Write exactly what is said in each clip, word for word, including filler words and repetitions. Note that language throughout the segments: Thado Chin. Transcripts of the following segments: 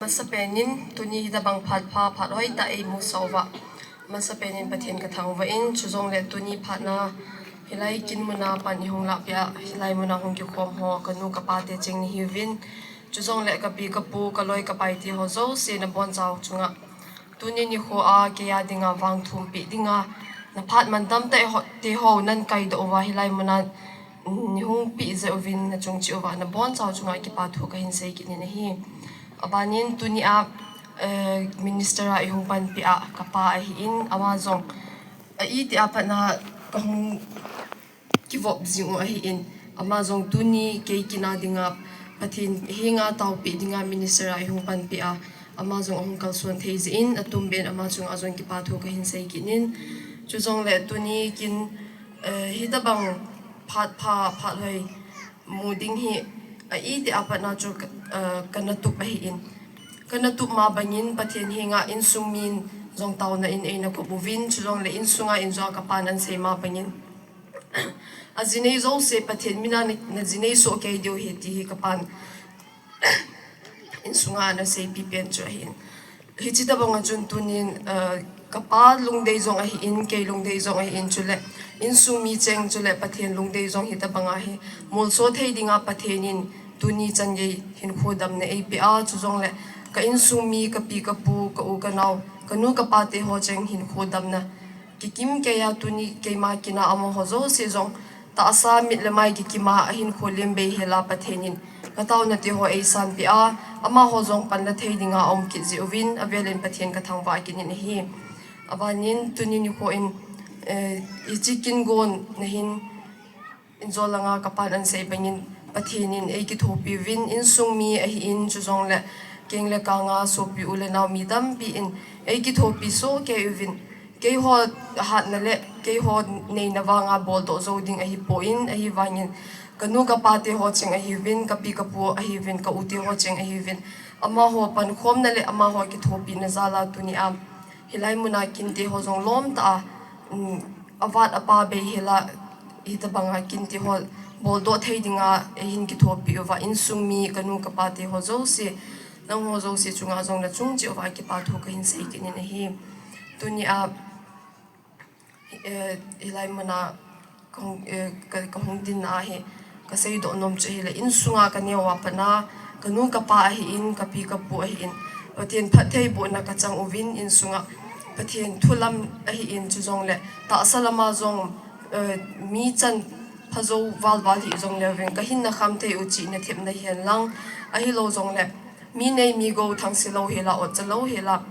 Masapen in tuni hitabang phat pha phat hoitah eimusah uva, masapen in Pathen kathangvah in, chujongle tuni phat na hilai kin muna pan ihung lahpeh a, hilai muna hung kikhom ho kanu kapa te cheng nahiuvin, chujongle kapi kapu kaloi kapai te ho jouse nabonchau chunga tuni nikho a keiya dinga vangthumpeh dinga naphat mantam te ho, te ho nan kaidoh uva hilai muna neihung peh jeh uvin nachung cheh uva nabonchau chunga kipa thu kahin sei kit in ahi. Abanin tuni a, eh, minister a ihung panpeh a kapa ahin, ama jong a iti a pat na kahung kivop jing u ahin, ama jong tuni kei kin a dinga Pathen henga taopeh dinga minister a ihung panpeh a, ama jong ahung kalson thei jeh in atumben ama chunga jong kipa thu kahin sei kit in, chujongle tuni kin, eh, hitabang phat pha phat hoi mu ding hi a iti a pat na chu ka, eh, kana tup ahin, kana tup ma bangin Pathen henga insung min jong taona in eina kop uvin, chujongle insunga in jong kapan ahin sei ma bangin ajinei jouse Pathen mina na, najinei soh kei diu ahi ti hi kapan insunga ana seipi pen chu ahin. Hiche tabang a chun tunin, eh, kapa lungdei jong ahin, kei lungdei jong ahin, chule insung mi cheng chule Pathen lungdei jong hitabang a hi molso thei dinga Pathen in tuni chan gei hinkho damna eipeh a, chujongle ka insung mi, kapi kapu, ka u kanao, kanu kapa te ho cheng hinkho damna kikim keiya tuni keima kin a amaho jouse jong tahsa mit le mai kikim a ahinkho lem bei hel a Pathen in kataona te ho eisanpeh a, amaho jong panla thei dinga aum kit jeh uvin avel in Pathen kathangvah kit in ahi. Abanin tuni nikho in, eh, hiche kin gon na hin injo langa kapan ahin sei bangin Pathen in eikithopi uvin, insung mi ahin, chujongle keng le kanga sopi u le nao mi tampi in eikithopi soh kei uvin, keiho hatna le keiho neina vanga boldoh jou ding ahipon, ahivangin kanu kapa te ho cheng ahiuvin, kapi kapu ahiuvin, ka u te ho cheng ahiuvin, amaho pankhomna le amaho kithopina jal a tuni a hilai muna kin te ho jong lom tah a, um, avat apa bei hel a hitabang a kin te ho boldoh thei dinga eihin kithopi uva, insung mi kanu kapa te ho jouse, nangho jouse chunga jong nachung cheh uva kipa thu kahin sei kit in ahi. Tuni a, eh, hilai muna kahung, eh, ka, kahung dinna a hi kaseidoh nom chu ahile, insunga kaneo a pat na kanu kapa ahin, kapi kapu ahin, Pathen phattheibohna kachang uvin, insunga Pathen thu lam ahin, chujongle tahsa lama jong, eh, mi chan phajou valval hih jongle uvin kahinna khamthei u chihna thepna hihen lang, ahilou jongle mi nei mi gou thangse lou hel a, otcha lou hel a,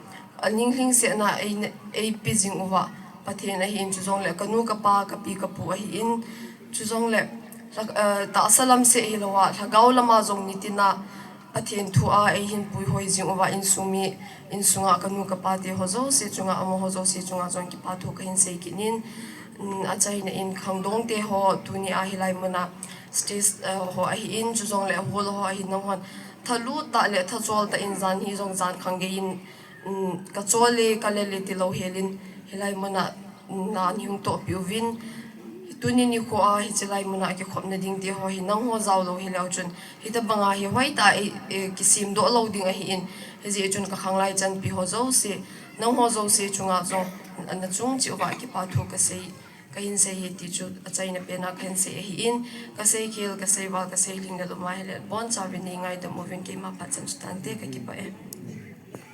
aning lhingsetna ei, eipe jing uva Pathen ahin, chujongle kanu kapa, kapi kapu ahin, chujongle lha, eh, tahsa lam seh hilouva lhagao lama jong nitina Pathen thu a eihin puihoi jing uva insung mi, insunga kanu kapa te ho jouse chunga, amaho jouse chunga jong kipa thu kahin sei kit in, um, achaina in khangdong te ho tuni a hilai muna stage, eh, ho ahin, chujongle hall ho ahin, nanghon thalut tah le thachol tah in jan hi jong jan khang gei in, um, kachol e, kalel e tilou hel in hilai muna, um, na neihung tohpeh uvin, tuni nikho a hiche lai muna kikhopna ding te ho hi nangho jaolou hileu chun hitabanga hi hoitah a ei, eh, kisemdoh lou ding ahin, hijeh chun kakhanglai chanpi ho jouse, nangho jouse chunga jong nachung cheh uva kipa thu kasei, kahin sei e ti chu achaina pen a kahin sei ahin, kasei khel, kasei val, kasei lhing le lum ahile bonchauvin neingaidam uvin, keima phat chan chu tante, kakipah e.